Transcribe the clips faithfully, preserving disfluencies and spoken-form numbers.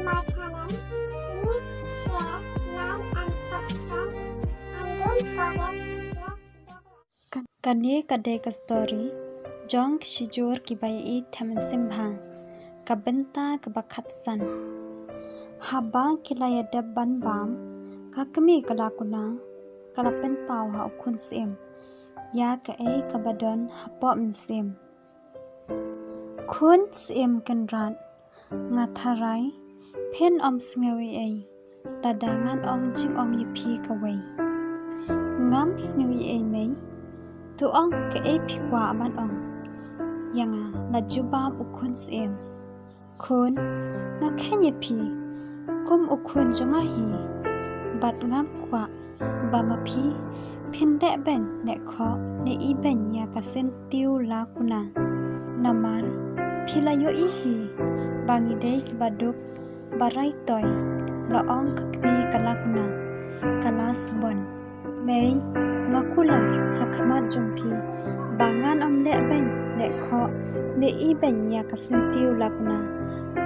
my channel, please share, like and subscribe, and don't forget to press the bell icon. Kane ka dei ka story jong ki shijur kiba ïeit ha mynsiem bha, ka bynta kaba khatsan. Haba ki la ïadep ban bam, ka kmie ka Lakuna ka la pynpaw ha u khun syiem ïa kaei kaba don hapoh mynsiem. Khun syiem kynrad, nga tharai phin ym sngew ei ei lada ngan ong jingong ïa phi kawei. Ngam sngew ei ei mei, to ong kaei phi kwah ban ong ïa nga, la jubab u khun syiem. Khun, nga kheiñ ïa phi kum u khun jong nga hi, bad ngam kwah ba ma phi phin leh beiñ leh khoh ne ibeiñ ïa ka syntiew Lakuna. Namar phi la ïohi hi ba ngi dei kiba duk ba rai toi, la ong ka kmie ka Lakuna ka la subon. Mei, nga kular ha khmat jong phi ba ngan ym leh beiñ leh khoh ne ibeiñ ïa ka syntiew Lakuna.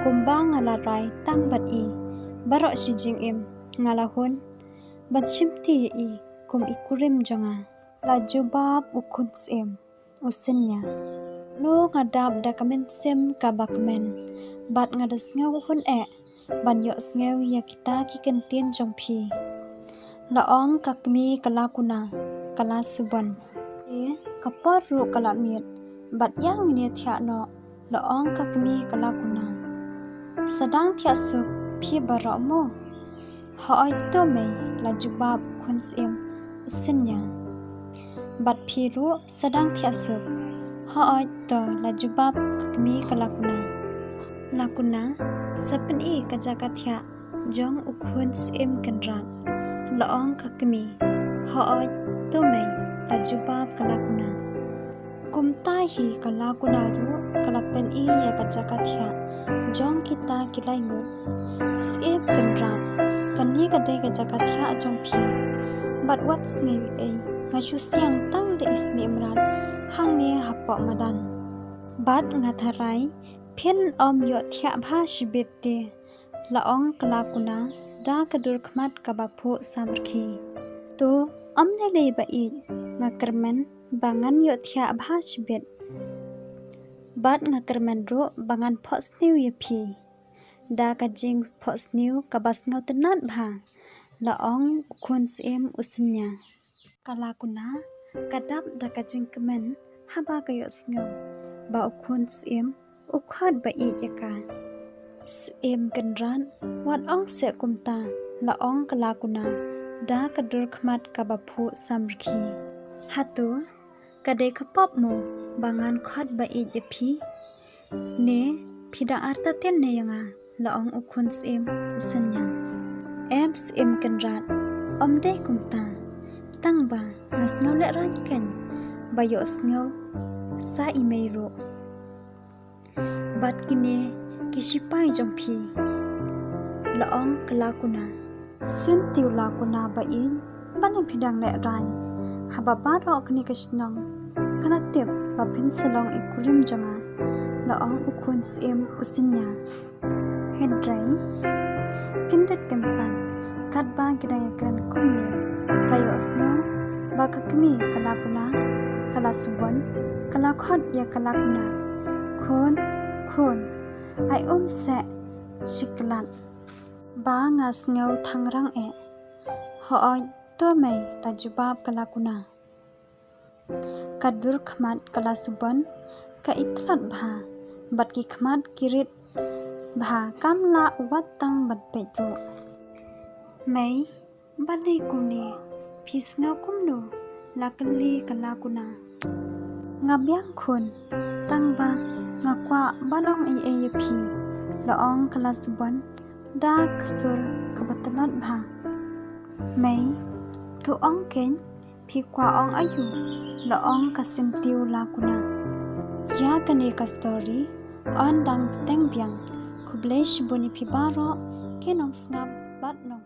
Kumba nga la rai tang bad i, baroh shi jingim nga la hun ban shimti ïa i kum i kurim jong nga, la jubab u khun syiem u synñia. Noo nga dap da ka mynsiem kaba kmen bad nga da sngew hun eh ban ïohsngew ïa kita ki kyntien jong phi, la ong ka kmie ka Lakuna ka la subon. Te ka por ruh ka la miet bad ïa ngin ïa thiah noh, la ong ka kmie ka Lakuna. Sa dang thiah suk phi baroh mo? Hooid to mei, la jubab u khun syiem u synñia. Bad phi ruh sa dang thiah suk? Hooid to, la jubab ka kmie ka Lakuna. Lakuna, sa pyni ka jaka thiah jong u khun syiem kynrad, la ong ka kmie. Hooid to mei, la jubab ka Lakuna. Kumta hi ka Lakuna ruh ka la pyni ïa ka jaka thiah jong kita ki lai ngut. Syiem kynrad, kane ka dei ka jaka thiah jong phi. Bad wat sngew ei ei, nga shu siang tang da i snieh mrad hangne hapoh madan. Bad nga tharai phin ym ïoh thiah bha shibit te, la ong ka Lakuna da ka dur khmat kaba phuh samrkhie. To, ym lei lei ba ïeit, nga kyrmen ba ngan ïoh thiah bha shibit. Bad nga kyrmen ruh ba ngan phohsniew ïa phi da ka jingphohsniew kaba sngewtynnat bha, la ong u khun syiem u synñia. Ka Lakuna ka dap da ka jingkmen haba ka ïohsngew ba u khun syiem u khot ba ïeit ïa ka. Syiem kynrad, wat ong seh kumta, la ong ka Lakuna da ka dur khmat kaba phuh samrkhie. Hato ka dei ka pop mo ba ngan khot ba ïeit ïa phi? Ne phi dang artatien ne ïa nga, la ong u khun syiem u synñia. Em syiem kynrad, ym dei kumta. Tang ba nga sngew lehraiñ keiñ ba ïohsngew sa i mei ruh bad kine ki shipai jong phi, la ong ka Lakuna. Syntiew Lakuna ba ïeit, balei phi dang lehraiñ? Haba baroh kane ka shnong ka la tip ba phin sa long i kurim jong nga, la ong u khun syiem u synñia. Hynrei kyndit kynsan, katba ki dang ïakren kumne, la ïohsngew ba ka kmie ka Lakuna ka la subon, ka la khot ïa ka Lakuna. Khun, khun, ai um seh shi klat ba nga sngew thangrang eh. Hooid to mei, la jubab ka Lakuna. Ka dur khmat ka la subon ka itynnad bha bad ki khmat ki rit bha, kam lah wat tang ban peit ruh. Mei, balei kumne, phi sngew kumno? La kylli ka Lakuna. Nga biang khun, tang ba nga kwah ban ong ei ei ïa phi, la ong ka la subon da ka sur kaba tynnad bha. Mei, to ong keiñ, phi kwah ong aïu? La ong ka Syntiew Lakuna. Ïa kane ka story yn dang bteng biang. Khublei shibun ïa phi baroh ki nongsngap bad nong